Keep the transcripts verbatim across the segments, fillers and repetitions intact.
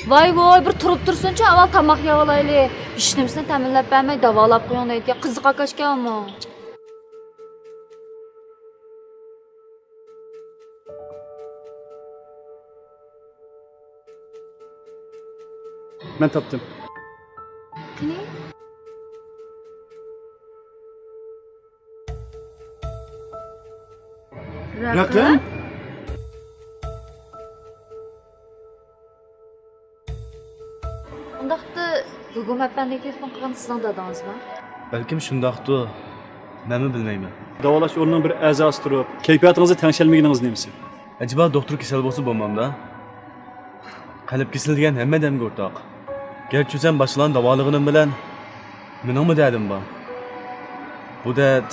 ۋاي ۋاي، بىر تۇرۇپ تۇرسۇنچە، ئاۋۋال تاماق يەۋالايلى. ھېچنېمىسىنى تەمىنلەپ بەرمەي داۋالاپ قويۇڭ دەيدىكەن. قىزىق ئاكاشكەن ئۇمۇ. مەن تاپتىم. قېنى؟ رەقەم؟ ئۇنداقتا گۇگۇم ئەپەندىگە تېلېفون قىلغان سىزنىڭ دادىڭىزمۇ؟ بەلكىم شۇنداقتۇ. مەنمۇ بىلمەيمەن. داۋالاش ئورنىنىڭ بىر ئەزاسى تۇرۇپ، كەيپىياتىڭىزنى تەڭشەلمىگىنىڭىز نېمىسى؟ ئەجەبا دوختۇر كېسەل بولسا بولمامدا؟ قەلب كېسىلى دېگەن ھەممە ئادەمگە ئورتاق. گەرچە ئۆزۈم باشقىلارنى داۋالىغىنىم بىلەن، مېنىڭمۇ دەردىم بار. بۇ دەرد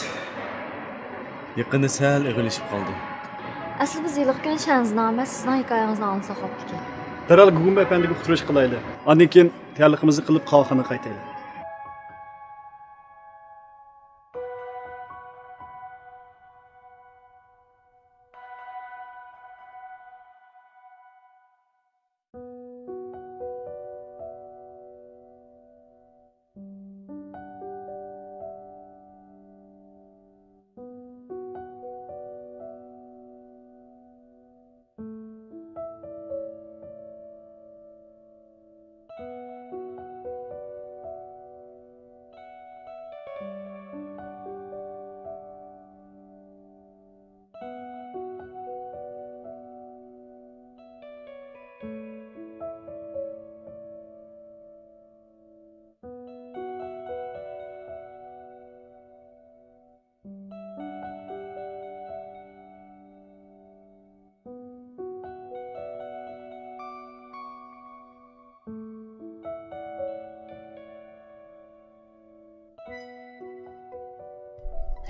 يېقىندا سەل ئېغىرلىشىپ قالدى. ئەسلى بىز ھېلىقى كۈنى شەنزىنىڭ ئەمەس، سىزنىڭ ھېكايىڭىزنى ئاڭلىساق بوپتىكەن. دەرھال گۇگۇم ئەپەندىگە ئۇقتۇرۇش قىلايلى. ئاندىن كېيىن تەييارلىقىمىزنى قىلىپ، قاۋاقخانىغا قايتايلى.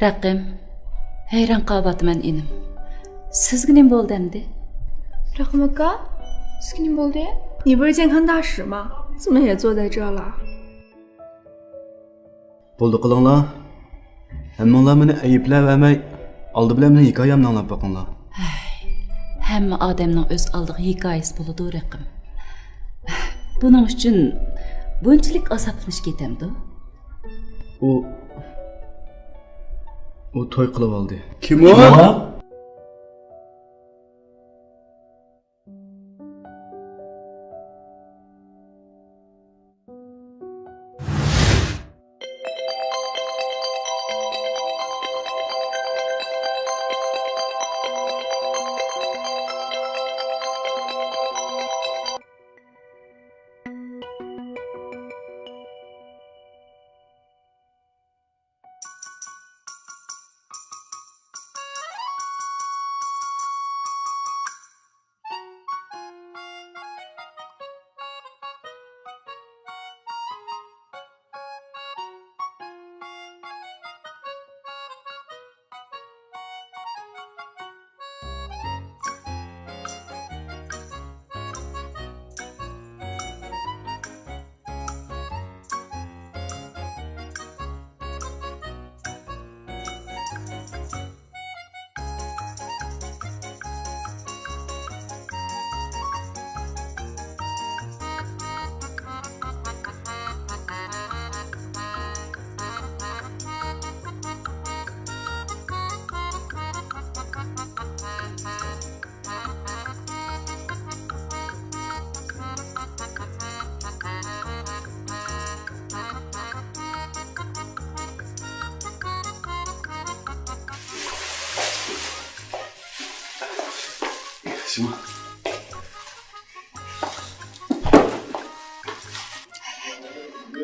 رەقىم، ھەيران قاۋاتىمەن ئىنىم. سىزگە نېمە بولدى ئەمدى؟ رەقىم ئاكا، سىزگە نېمە بولدى؟ 你不是健康大使吗？怎么也坐在这了？ بولدى قىلىڭلار. ھەممىڭلار مېنى ئەيىبلەۋەرمەي، ئالدى بىلەن مېنىڭ ھېكايەمنى ئاڭلاپ بېقىڭلار. ھەي، ھەممە ئادەمنىڭ ئۆز ئالدىغا ھېكايىسى بولىدۇ، رەقىم. بۇنىڭ ئۈچۈن بۇنچىلىك ئازابلىنىش كېتەمدۇ؟ ئۇ، ئۇ توي قىلىۋالدى. كىم ئۇ؟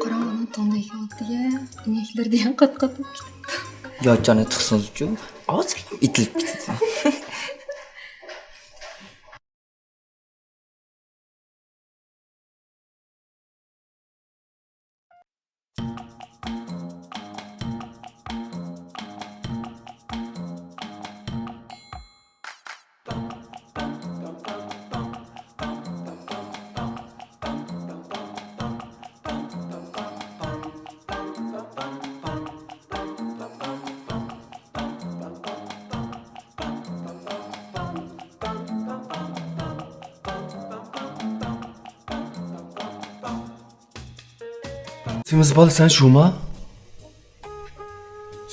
قاراڭ، ئانا توڭدەك بولۇپتىكەن، ئىنەكلىرى دېگەن قات-قات بولۇپ كېتىپتۇ. ياچانى تىقسىڭىزچۇ، ئاۋازلىرىم ئېتىلىپ كېتىدۇ. سېمىز بالا، سەن شۇما؟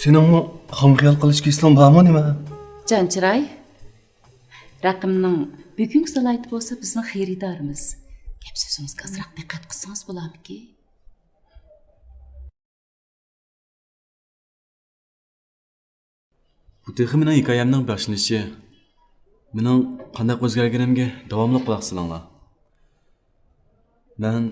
سېنىڭمۇ خام خىيال قىلىش كېسىلىڭ بارمۇ نېمە؟ جان چىراي، رەقىمنىڭ بۈگۈنكى سالاھىيىتى بولسا بىزنىڭ خېرىدارىمىز. گەپ سۆزىڭىزگە ئازراق دىققەت قىلسىڭىز بولارمىكىن؟ بۇ تېخى مېنىڭ ھېكايەمنىڭ باشلىنىشى. مېنىڭ قانداق ئۆزگەرگىنىمگە داۋاملىق قۇلاق سېلىڭلار. مەن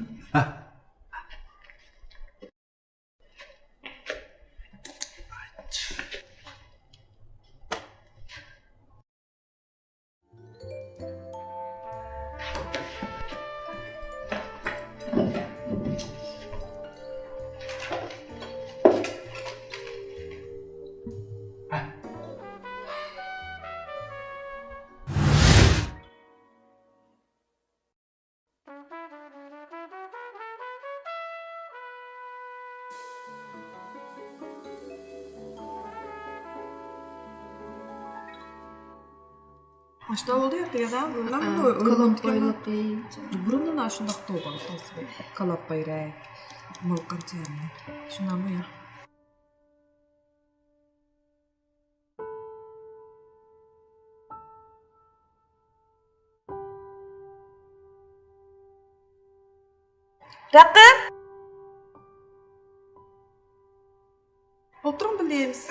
ئاشتا بولدى يەتتە يادا، بۇرۇنلا بۇ كالاب بايلىقى. بۇرۇندىن شۇنداق تۇغان قالسا، كالاب بايراق، مالقار چەرمى. شۇنداقمۇ يا؟ رەقىم! ئولتۇرۇڭ، بىللە يەيمىز.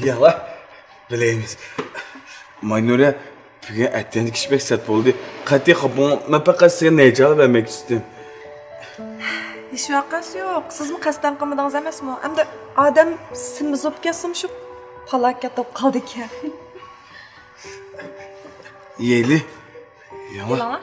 يالا، بىللە يەيمىز. ماينۇرە، بۈگۈن ئەتىگەندىكى ئىش بەك سەت بولدى. قەتئىي خاپا بولما، مەن پەقەت سىزگە نەيچە ئېلىپ بەرمەكچى ئىستىدىم. ھېچ ۋەقەسى يوق. سىزمۇ قەستەن قىلمىدىڭىز ئەمەسمۇ؟ ئەمدى ئادەم سېمىز بولۇپ كەتسىمۇ شۇ پالاكەت بولۇپ قالىدىكەن. يەيلى. يالا.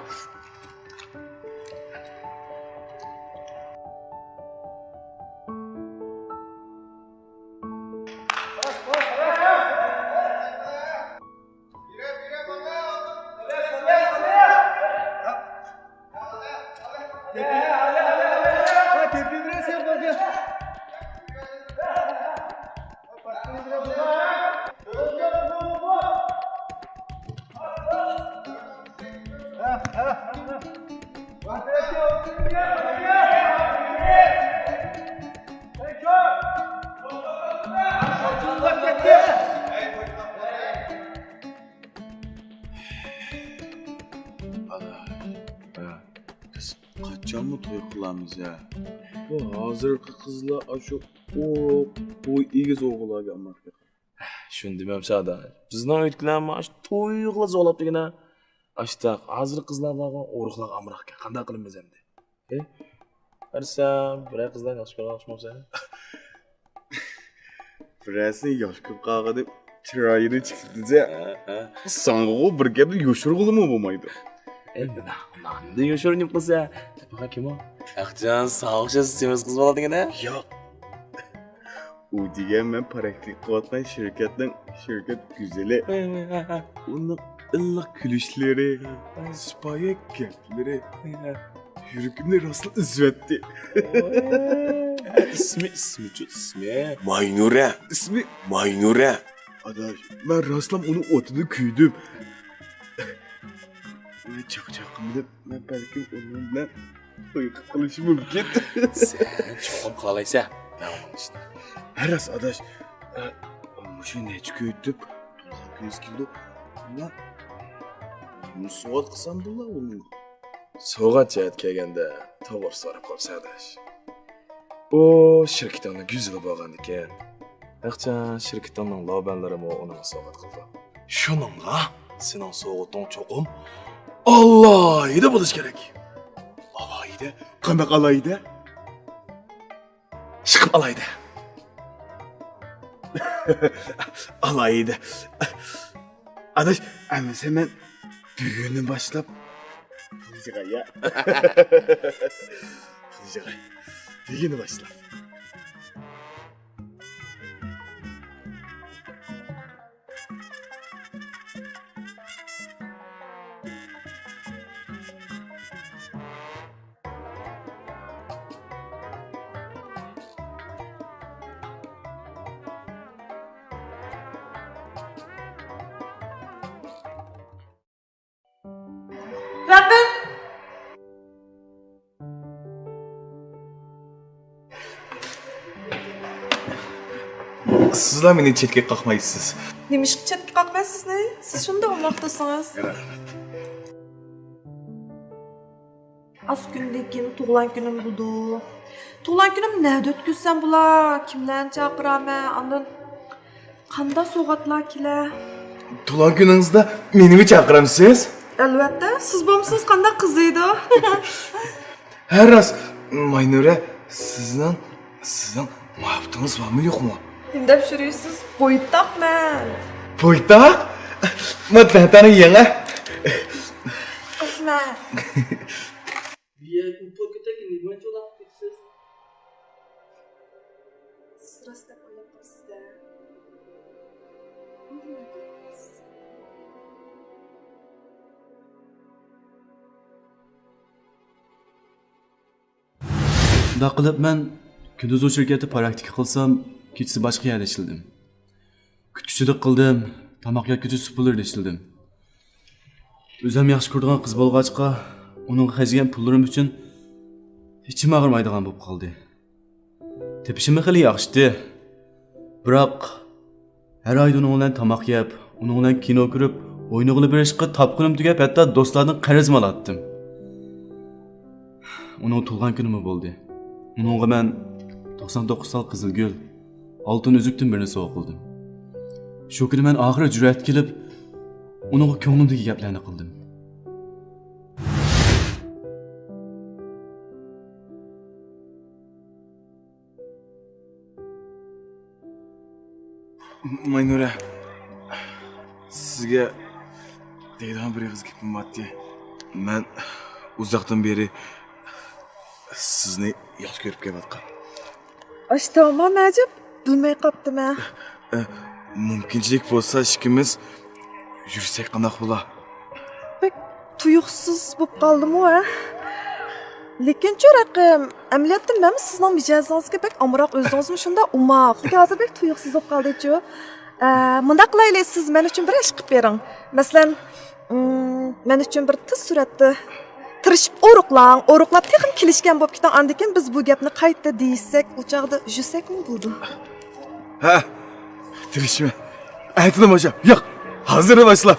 قاچانمۇ توي قىلامىز ھە؟ بۇ ھازىرقى قىزلار ئاشۇ ئورۇق، بويى ئېگىز ئوغۇللارغا ئامراق. شۇنى دېمەمسە ئاداش. بىزنىڭ ئۆيدىكىلەرمۇ ئاشۇ تويغىلا زورلاپ دېگىنە. ئاشتاق، ھازىر قىزلار بارغان ئورۇقلارغا ئامراقكەن. قانداق قىلىمىز ئەمدى؟ ھە؟ قارىسام، بىرەر قىزلارنى ياخشى كۆرگەن ئوخشىمامسەن؟ بىرەرسىنى ياخشى كۆرۈپ قالغىنىم چىرايىنى چىقىردى. ھە، ھە. ساڭىغۇ بىر گەپنى يوشۇرغىلىمۇ بولمايدۇ. ئەي، ناندىن يوشۇرۇن نېمە قىلسا؟ تېپىغان كىم ئۇ؟ ئەخجان، ساڭا ئوخشاش سېمىز قىز بولىدىغىنە. ياق. ئۇ دېگەن مەن پاراڭلىق قىلىۋاتقان شىركەتنىڭ شىركەت گۈزىلى. ھە، ھە، ھە، ھە. ئۇنىڭ ئىللىق كۈلۈشلىرى، ھە، سىپايە گەپلىرى، ھە، يۈرىكىمنى راستلا ئۈزۈۋەتتى. ئىسمى، ئىسمىچۇ، ئىسمى؟ ماينۇرە. ئىسمى؟ ماينۇرە. ئاداش، مەن راستلا ئۇنىڭ ئوتىدا كۆيدۈم. مەن چاقچاق قىلىپ، مەن بەلكىم ئۇنىڭ بىلەن توي قىلىپ قېلىشىم مۇمكىن. سەن چوقۇم قىلالايسەن. مەن ئۇنىڭ ئىشىنى. ھە راست، ئاداش. ئە، مۇشۇ نەچچە كۈن ئۆتۈپ، تۇغۇلغان كۈنىگە كېلىدۇ. مەن نېمە سوۋغات قىلسام بولار ئۇنىڭغا؟ سوۋغات جەھەتكە كەلگەندە، توغرا سوراپ قاپسەن، ئاداش. ئۇ شىركىتىڭنىڭ گۈزىلى بولغاندىكىن، ھەقچان شىركىتىڭنىڭ لابەنلىرىمۇ ئۇنىڭغا سوۋغات قىلىدۇ. شۇنىڭغا سېنىڭ سوۋغىتىڭ چوقۇم ئالاھىدە بولۇشى كېرەك. ئالاھىدە؟ قانداق ئالاھىدە؟ چىقىپ ئالاھىدە. ئالاھىدە. ئاداش، ئەمىسە مەن بۈگۈندىن باشلاپ پۇل يىغاي يا. پۇل يىغاي. بۈگۈندىن باشلاپ. رەقىم! سىزلا مېنى چەتكە قاقمايسىز. نېمىشقا چەتكە قاقمايسىزنى؟ سىز شۇنداق ئوماق دوستىڭىز. رەھمەت. ئاز كۈندىن كېيىن تۇغۇلغان كۈنۈم بولىدۇ. تۇغۇلغان كۈنۈمنى نەدە ئۆتكۈزسەم بولا؟ كىملەرنى چاقىرامەن؟ ئاندىن قانداق سوۋغاتلار كېلە؟ تۇغۇلغان كۈنىڭىزدە مېنىمۇ چاقىرامسىز؟ ئەلۋەتتە، سىز بولمىسىڭىز قانداق قىزىيدۇ؟ ھە راست، ماينۇرە، سىزنىڭ، سىزنىڭ مۇھەببىتىڭىز بارمۇ يوقمۇ؟ نېمە دەپ يۈرىسىز؟ بويتاق مەن. بويتاق؟ ما تەنتەنە يېڭى. رەھمەت. بۇ يەردىن پۇل كۆتەرگىلى نېمە ئۈچۈن ئۇلاپ كېتىسىز؟ سىز راست دەپ ئويلاپ قاپسىز-دە. شۇنداق قىلىپ مەن كۈندۈزى شىركەتتە پراكتىكا قىلسام، كېچىسى باشقا يەردە ئىشلىدىم. كۈتكۈچىلىك قىلدىم، تاماق يەتكۈزۈش سۇپىلىرىدا ئىشلىدىم. ئۆزۈم ياخشى كۆرىدىغان قىز بولغاچقا، ئۇنىڭغا خەجلىگەن پۇللىرىم ئۈچۈن ئىچىم ئاغرىمايدىغان بولۇپ قالدى. تېپىشىممۇ خېلى ياخشىتى. بىراق، ھەر ئايدا ئۇنىڭ بىلەن تاماق يەپ، ئۇنىڭ بىلەن كىنو كۆرۈپ، ئوينىغىلى بېرىشقا تاپقىنىم تۈگەپ، ھەتتا دوستلاردىن قەرزمۇ ئالاتتىم. ئۇنىڭ تۇغۇلغان كۈنىمۇ بولدى. ئۇنىڭغا مەن توقسان توققۇز تال قىزىل گۈل، ئالتۇن ئۈزۈكتىن بىرنى سوۋغا قىلدىم. شۇ كۈنى مەن ئاخىرى جۈرئەت كېلىپ، ئۇنىڭغا كۆڭلۈمدىكى گەپلەرنى قىلدىم. ماينۇرە، سىزگە دەيدىغان بىر ئېغىز گېپىم بارتى. مەن ئۇزاقتىن بېرى سىزنى ياخشى كۆرۈپ كېلىۋاتقان. ئاشتاما نەجىپ، بىلمەي قاپتىمەن. ئە، مۇمكىنچىلىك بولسا ئىككىمىز يۈرسەك قانداق بولا؟ بەك تۇيۇقسىز بولۇپ قالدىمۇ، ھە؟ لېكىنچۇ رەقىم، ئەمەلىيەتتە مەنمۇ سىزنىڭ مىجەزىڭىزگە بەك ئامراق، ئۆزىڭىزمۇ شۇنداق ئوماق. لېكىن ھازىر بەك تۇيۇقسىز بولۇپ قالدىچۇ. ئە، مۇنداق قىلايلى، سىز مەن ئۈچۈن بىر ئىش قىلىپ بېرىڭ. مەسىلەن، ئىم، مەن ئۈچۈن بىر تېز سۈرئەتتە تىرىشىپ ئورۇقلاڭ، ئورۇقلاپ تېخىمۇ كېلىشكەن بولۇپ كېتىڭ، ئاندىن كېيىن بىز بۇ گەپنى قايتا دېيىشسەك، ئۇ چاغدا يۈرسەكمۇ بولىدۇ. ھە، تىرىشىمەن. ئەتىلا باشلا. ياق، ھازىرلا باشلا.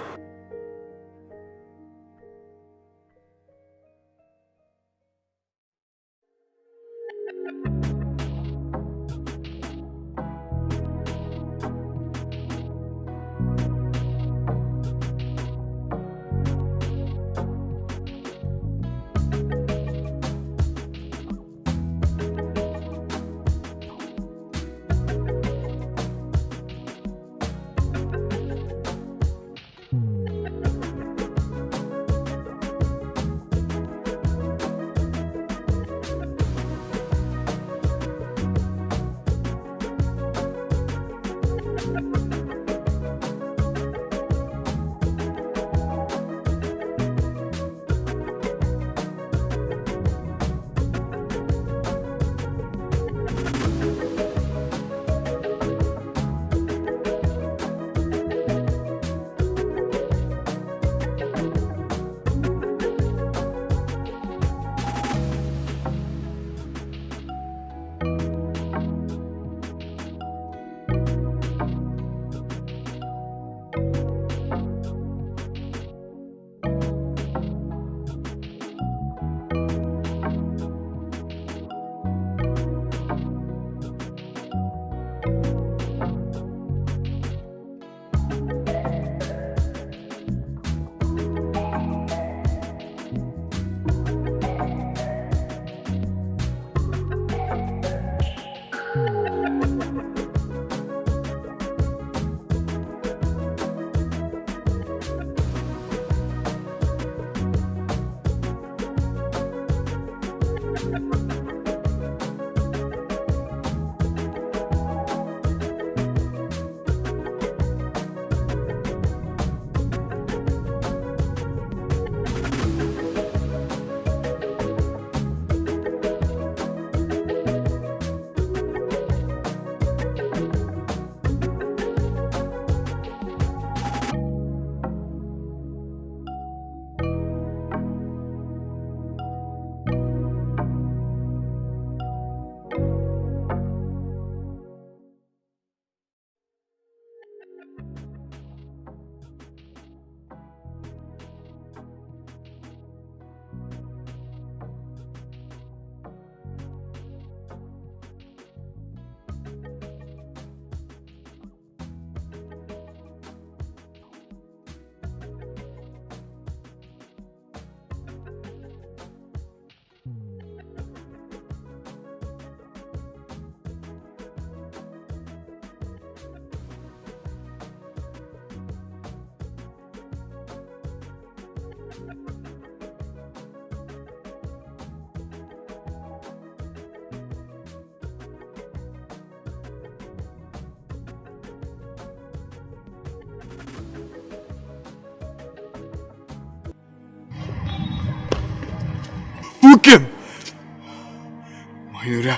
ماينۇرە،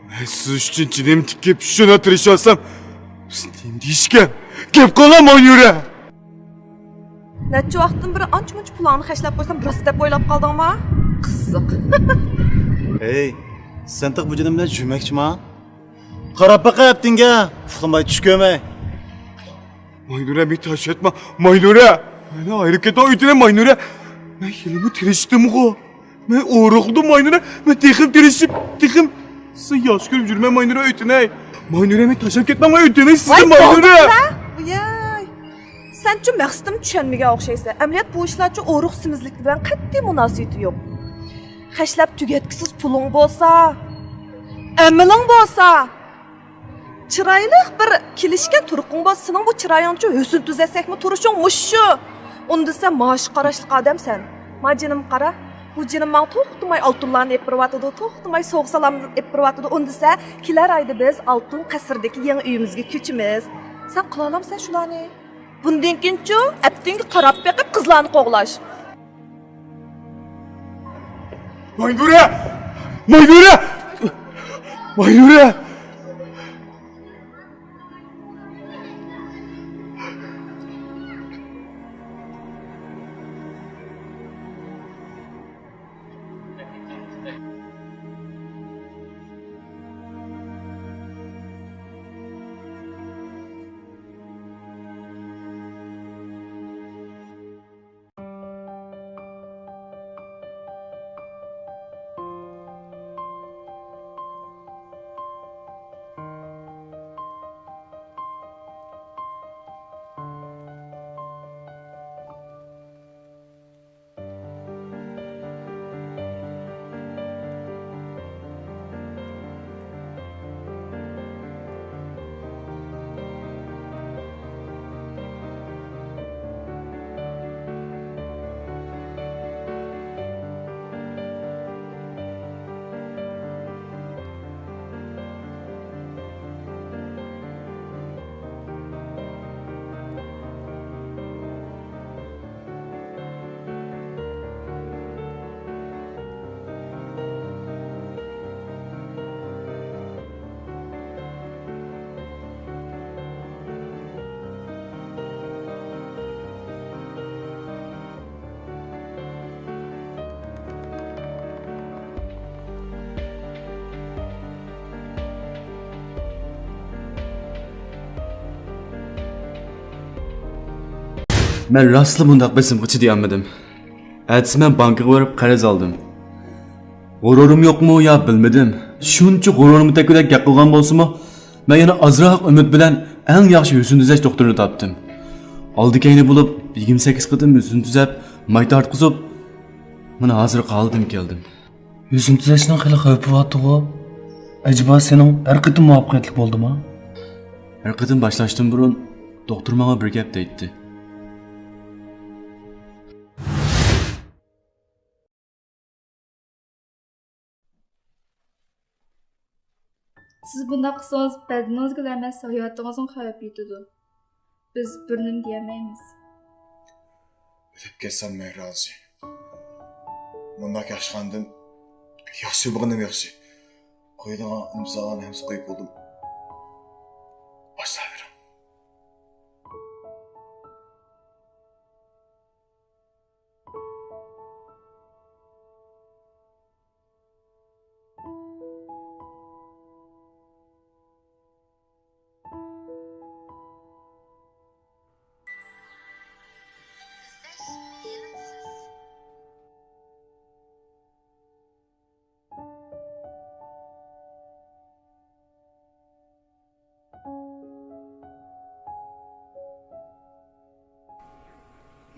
مەن سىز ئۈچۈن جېنىمنى تىكىپ شۇنداق تىرىشىۋاتسام، سىز نېمە دېيىشكەن؟ گەپ قىلغىن، ماينۇرە! نەچچە ۋاقىتتىن بېرى ئانچە-مۇنچە پۇلۇڭنى خەجلەپ قويسام، راست دەپ ئويلاپ قالدىڭما؟ قىزىق. ھەي، سەن تېخى بۇ جېنىم بىلەن يۈرمەكچىما؟ قاراپ باقە ئەپتىڭگە، ئۇخلىماي چۈش كۆرمەي. ماينۇرە، مېنى تاشلاتما، ماينۇرە! مەن ئايرىپ كەتمەڭ ئۆتۈنەي، ماينۇرە! مەن ھېلىمۇ تىرىشتىمغۇ! مەن ئورۇقلىدىم، ماينۇرە! مەن تېخىمۇ تىرىشىپ، تېخىمۇ سىزنى ياخشى كۆرۈپ يۈرىمەن، ماينۇرە، ئۆتۈنەي! ماينۇرە، مېنى تاشلاپ كەتمەڭ، مەن ئۆتۈنەي سىزدىن، ۋاي، ماينۇرە! توختىلا! ۋىياي! سەنچۇ مەقسىتىمنى چۈشەنمىگەن ئوخشايسەن. ئەمەلىيەت بۇ ئىشلارچۇ ئورۇق سېمىزلىك بىلەن قەتئىي مۇناسىۋىتى يوق. خەجلەپ تۈگەتكۈسىز پۇلۇڭ بولسا، ئەمىلىڭ بولسا، چىرايلىق بىر كېلىشكەن تۇرقۇڭ بولسا، سېنىڭ بۇ چىرايىڭچۇ ھۆسن تۈزەتسەكمۇ تۇرۇشۇڭ مۇشۇ. ئۇندىسە مائاشقا قاراشلىق ئادەمسەن. ما جېنىم قارا، بۇ جېنىم ماڭا توختىماي ئالتۇنلارنى ئېلىپ بېرىۋاتىدۇ، توختىماي سوۋغا-سالاملار ئېلىپ بېرىۋاتىدۇ. ئۇندىسە كېلەر ئايدا بىز ئالتۇن قەسىردىكى يېڭى ئۆيىمىزگە كۆچىمىز. سەن قىلالامسەن شۇلارنى؟ بۇندىن كېيىنچۇ ئەپتىڭگە قاراپ بېقىپ قىزلارنى قوغلاش. ماينۇرە! ماينۇرە! ماينۇرە! مەن راستلا بۇنداق بېسىمغا چىدىيالمىدىم. ئەتىسى مەن بانكىغا بېرىپ قەرز ئالدىم. غۇرۇرۇم يوقمۇ يا بىلمىدىم، شۇنچە غۇرۇرۇم تەگكۈدەك گەپ قىلغان بولسىمۇ، مەن يەنە ئازراق ئۈمىد بىلەن ئەڭ ياخشى ھۆسن تۈزەش دوختۇرىنى تاپتىم. ئالدى-كەينى بولۇپ يىگىرمە سەككىز قېتىم ھۆسن تۈزەپ، ماي تارتقۇزۇپ، مانا ھازىرقى ھالىتىمگە كەلدىم. ھۆسن تۈزەشنىڭ خېلى خەۋپى بارتىغۇ؟ ئەجەبا سېنىڭ ھەر قېتىم مۇۋەپپەقىيەتلىك بولدىمۇ؟ ھەر قېتىم باشلاشتىن بۇرۇن دوختۇر ماڭا بىر گەپ دەيتتى. سىز بۇنداق قىلسىڭىز، بەدىنىڭىزگىلا ئەمەس، ھاياتىڭىزغا خەۋپ يېتىدۇ. بىز بىر نېمە دېيەلمەيمىز. ئۆلۈپ كەتسەممۇ رازى. مۇنداق ياخشى خانىدىن ياخشى بولغىنىم ياخشى. قويىدىغان ئىمزالارنى ھەممىسى قويۇپ بولدۇم. باشلاۋېرىڭ.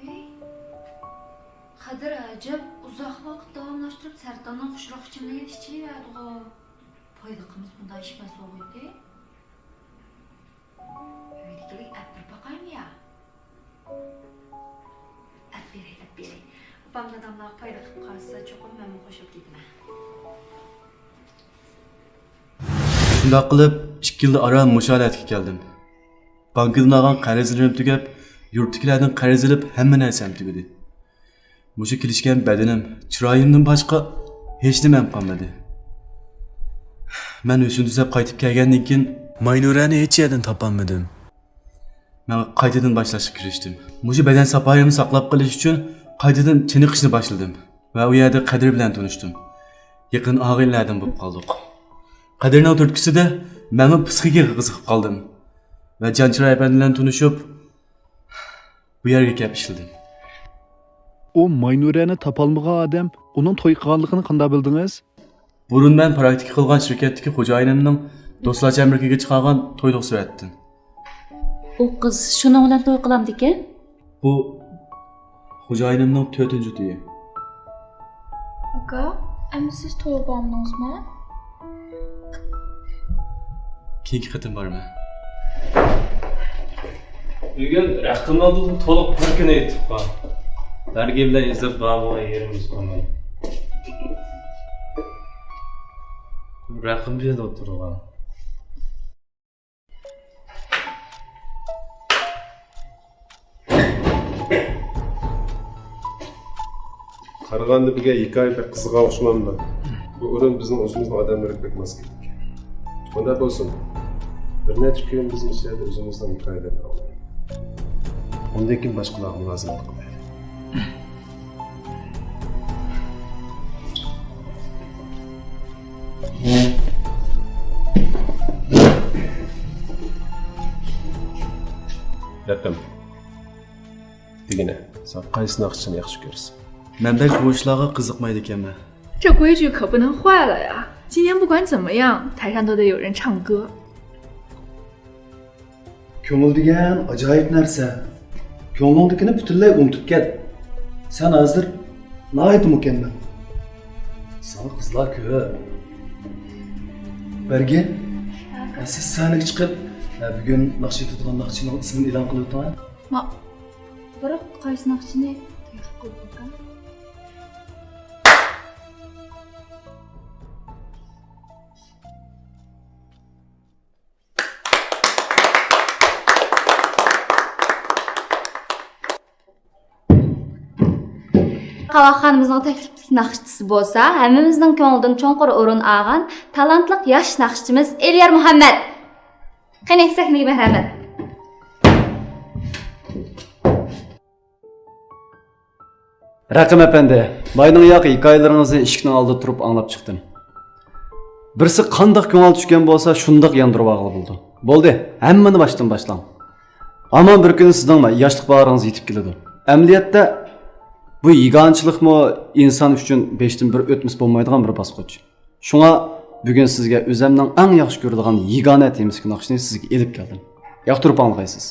ھەي، قادىر ئەجەب ئۇزاق ۋاقىت داۋاملاشتۇرۇپ سەرتاننىڭ خۇشلۇق ئىچىملىكىنى ئىچىۋەردىغۇ. پايلىقىمىز بۇنداق ئىچمەس بولغىيتى. ئۆيدىكىلەرگە ئەپ بېرىپ باقايمۇ يا؟ ئەپ بېرەي، ئەپ بېرەي. ئاپام داداملارغا پايدا قىلىپ قالسا، چوقۇم مەنمۇ قوشۇلۇپ كېتىمەن. شۇنداق قىلىپ، ئىككى يىلدا ئاران مۇشۇ ھالەتكە كەلدىم. بانكىدىن ئالغان قەرزلىرىم تۈگەپ، يۇرتتىكىلەردىن قەرز ئېلىپ، ھەممە نەرسەم تۈگىدى. مۇشۇ كېلىشكەن بەدىنىم، چىرايىمدىن باشقا ھېچنېمەم قالمىدى. مەن ھوشۇمنى تۈزەپ قايتىپ كەلگەندىن كېيىن، ماينۇرەنى ھېچ يەردىن تاپالمىدىم. مەن قايتىدىن باشلاشقا كىرىشتىم. مۇشۇ بەدەن ساپايىمنى ساقلاپ قېلىش ئۈچۈن قايتىدىن چېنىقىشنى باشلىدىم ۋە ئۇ يەردە قەدىر بىلەن تونۇشتۇم. يېقىن ئاغىنىلەردىن بولۇپ قالدۇق. قەدىرنىڭ تۈرتكىسىدە مەنمۇ پسىخىكىغا قىزىقىپ قالدىم ۋە جانچىراي ئەپەندى بىلەن تونۇشۇپ، بۇ يەرگە كەپ ئىشلىدىم. ئۇ ماينۇرەنى تاپالمىغان ئادەم، ئۇنىڭ توي قىلغانلىقىنى قانداق بىلدىڭىز؟ بۇرۇن مەن پراكتىكا قىلغان شىركەتتىكى خوجايىنىمنىڭ دوستلار جەمبىرىكىگە چىقارغان تويلۇق سۈرەتتىن. ئۇ قىز شۇنىڭ بىلەن توي قىلامدىكەن؟ بۇ خوجايىنىمنىڭ تۆتىنچى تويى. ئاكا، ئەمدى سىز تويغا بارمىدىڭىزمۇ؟ كېيىنكى قېتىم بارىمەن. بۈگۈن رەقىم ئالدىدىن تولۇق بىر كۈن ئېيتىپ قال. بەرگى بىلەن ئىززەت بار بولغان يېرىمىز قالمىدى. رەقىم بىلەن ئولتۇرغان. قارىغاندا بۈگۈن ھېكايە بەك قىزىققان ئوخشىمامدۇ؟ بۇ ئورۇن بىزنىڭ ئۆزىمىزنىڭ ئادەملىرىگە بەك ماس كېلىدىكەن. شۇنداق بولسۇن، بىر نەچچە كۈن بىز مۇشۇ يەردە ئۆزىمىزنىڭ ھېكايىلىرىنى ئاڭلايلى. ئۇندىن كېيىن باشقىلارغا مۇلازىمەت قىلايلى. رەقىم. دېگىنە، سەن قايسى ناخشىچىنى ياخشى كۆرىسەن؟ مەن بەك بۇ ئىشلارغا قىزىقمايدىكەنمەن. 这规矩可不能坏了呀！今天不管怎么样，台上都得有人唱歌。 كۆڭۈل دېگەن ئاجايىپ نەرسە. كۆڭلۈڭدىكىنى پۈتۈنلەي ئۇنتۇپ كەت. سەن ھازىر ناھايىتى مۇكەممەل. ساڭا قىزلار كۆپ. بەرگى، سىز سەھنىگە چىقىپ، بۈگۈن ناخشا ئېيتىدىغان ناخشىچىنىڭ ئىسمىنى ئېلان قىلىۋېتىڭ. ما، بىراق قايسى ناخشىنى تەكلىپ قىلىدىكەن؟ قاۋاقخانىمىزنىڭ تەكلىپلىك ناخشىچىسى بولسا، ھەممىمىزنىڭ كۆڭلىدىن چوڭقۇر ئورۇن ئالغان تالانتلىق ياش ناخشىچىمىز ئېلىيار مۇھەممەت. قېنى، سەھنىگە مەرھەمەت. رەقىم ئەپەندى، بايىنىڭياقى ھېكايىلىرىڭىزنى ئىشىكنىڭ ئالدىدا تۇرۇپ ئاڭلاپ چىقتىم. بىرسى قانداق كۆڭۈل چۈشكەن بولسا، شۇنداق ياندۇرۇۋالغىلى بولىدۇ. بولدى، ھەممىنى باشتىن باشلاڭ. ھامان بىر كۈنى سىزنىڭ ياشلىق باھارىڭىز يېتىپ كېلىدۇ. ئەمەلىيەتتە، بۇ يېگانىچىلىقمۇ ئىنسان ئۈچۈن بېشىدىن بىر ئۆتمىسە بولمايدىغان بىر باسقۇچ. شۇڭا بۈگۈن سىزگە ئۆزەمنىڭ ئەڭ ياخشى كۆرىدىغان يېگانە تېمىسىدىكى ناخشىنى سىزگە ئېلىپ كەلدىم. ياقتۇرۇپ ئاڭلىغايسىز.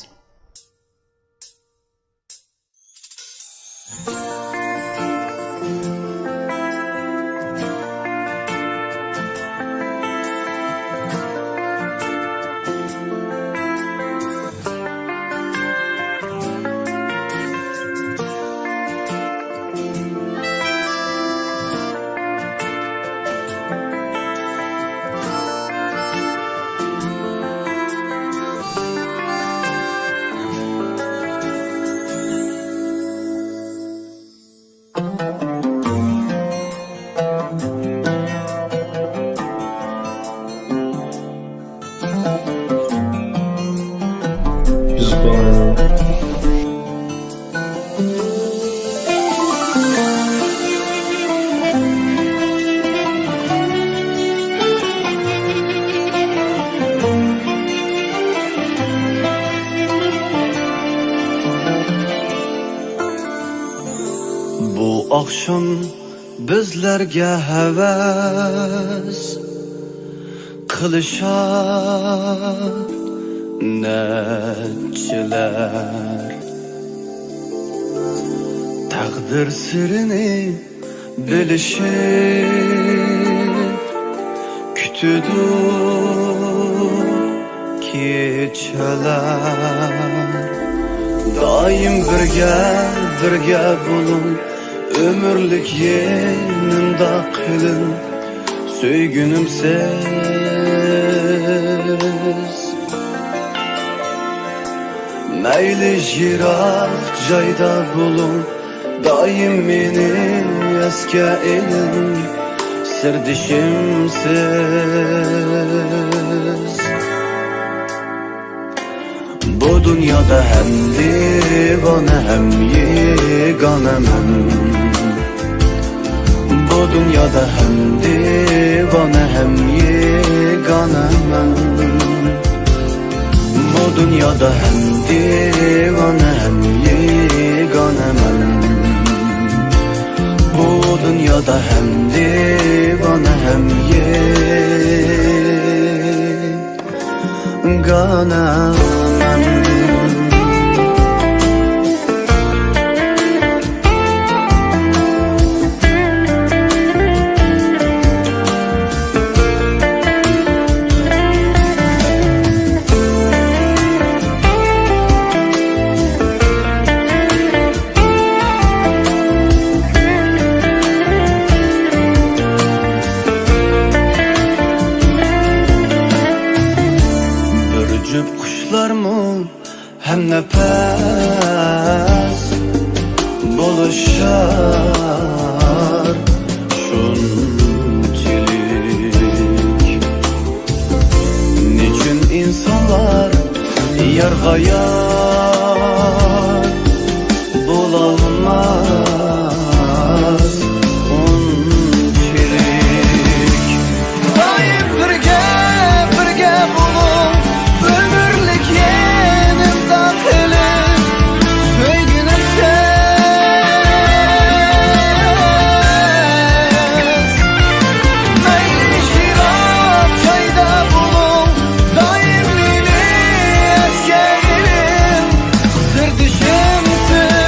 بۇ ئاخشام بىزلەرگە ھەۋەس قىلىشار نەچچىلەر، تەقدىر سىرىنى بىلىشىپ كۈتىدۇ كېچىلەر. دائىم بىرگە، بىرگە بولۇڭ، ئۆمۈرلۈك يېنىمدا قېلىڭ، سۆيگۈنۈم سىز. مەيلى يىراق جايدا بولۇڭ، دائىم مېنى ئەسكە ئېلىڭ، سىردىشىمسىز. بۇ دۇنيادا ھەم دىۋانە، ھەم يېگانە مەن. بۇ دۇنيادا ھەم دىۋانە، ھەم يېگانە مەن. بۇ دۇنيادا ھەم دىۋانە، ھەم يېگانە مەن. بۇ دۇنيادا ھەم دىۋانە، ھەم يېگانە مەن. بىر جۈپ قۇشلارمۇ ھەمنەپەس بولۇشار شۇنچىلىك. نېچۈن ئىنسانلار يارغا يار بولالماس ئۇنچىلىك؟ دائىم بىرگە، بىرگە بولۇڭ، ئۆمۈرلۈك يېنىمدا قېلىڭ، سۆيگۈنۈم سەن. مەيلى يىراق جايدا بولۇڭ، دائىم مېنى ئەسكە ئېلىڭ، سىردىشىمسىز.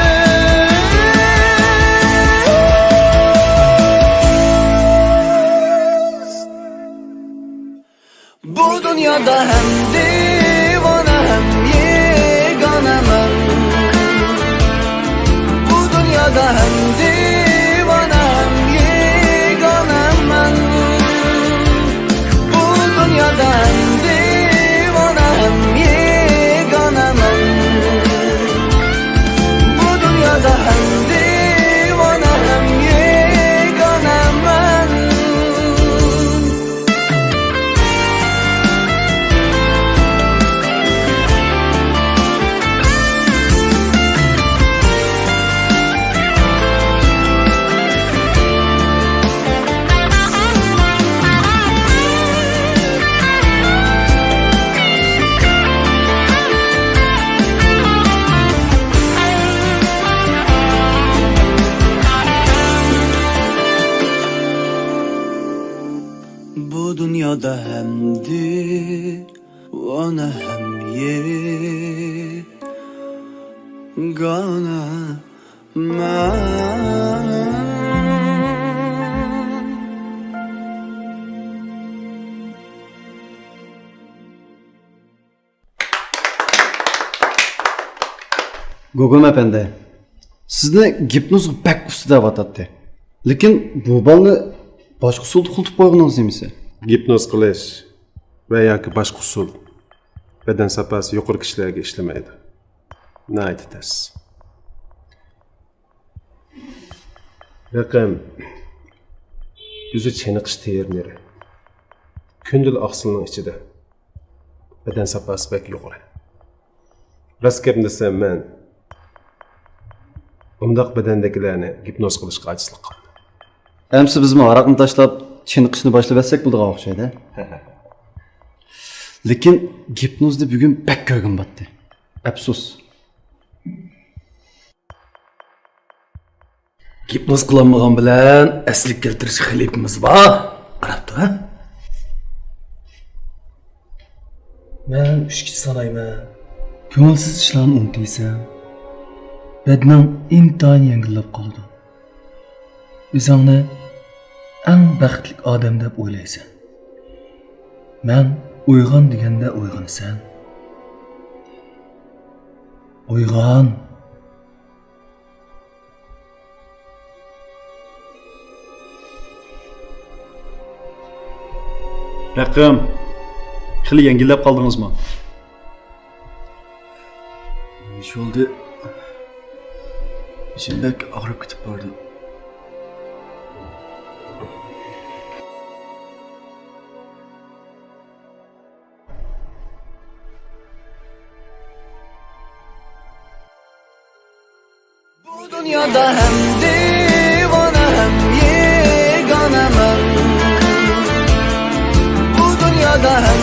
بۇ دۇنيادا ھەم دىۋانە، ھەم يېگانە مەن. بۇ دۇنيادا ھەم دىۋانە، ھەم يېگانە مەن. بۇ دۇنيادا ھەم دىۋانە، ھەم يېگانە مەن. بۇ دۇنيادا ھەم دىۋانە، ھەم يېگانە مەن. بۇ دۇنيادا ھەم دىۋانە، ھەم يېگانە مەن. گوگۇم ئەپەندى، سىزنى گىپنوزغا بەك ئۇستا دەۋاتاتتى. لېكىن بۇ بالنى باشقا ئۇسۇلدا ئۇخلىتىپ قويغىنىڭىز نېمىسى؟ گىپنوز قىلىش ۋە ياكى باشقا ئۇسۇل بەدەن ساپاسى يۇقىرى كىشىلەرگە ئىشلىمەيدۇ. ناھايىتى تەس. رەقەم، ئۆزى چېنىقىش تېرمىرى. كۈندىلا ئاقسىلنىڭ ئىچىدە. بەدەن ساپاسى بەك يۇقىرى. راست گەپنى دېسەم، مەن بۇنداق بەدەندىكىلەرنى گىپنوز قىلىشقا ئاجىزلىق قىلىمەن. ئەمسە بىزمۇ ھاراقنى تاشلاپ، چېنىقىشنى باشلىۋەتسەك بولىدىغان ئوخشايدۇ. لېكىن گىپنوزنى بۈگۈن بەك كۆرگۈم باتتى. ئەپسۇس. گىپنوز قىلالمىغان بىلەن ئەسلىگە كەلتۈرۈش خەلىپىمىز بار. قاراپ تۇر، ھە؟ مەن ئۈچكىچە سانايمەن. كۆڭۈلسىز ئىشلارنى ئۇنتۇيسەن. بەدىنىڭ ئىنتايىن يەڭگىللەپ قالىدۇ. ئۆزۈڭنى ئەڭ بەختلىك ئادەم دەپ ئويلايسەن. مەن ئويغان دېگەندە ئويغىنىسەن. ئويغان. رەقەم، خېلى يەڭگىللەپ قالدىڭىزمۇ؟ نېمە ئىش بولدى؟ بېشىم بەك ئاغرىپ كېتىپ بارىدۇ. دۇنيادا ھەم دىۋانە، ھەم يېگانە مەن. بۇ دۇنيادا ھەم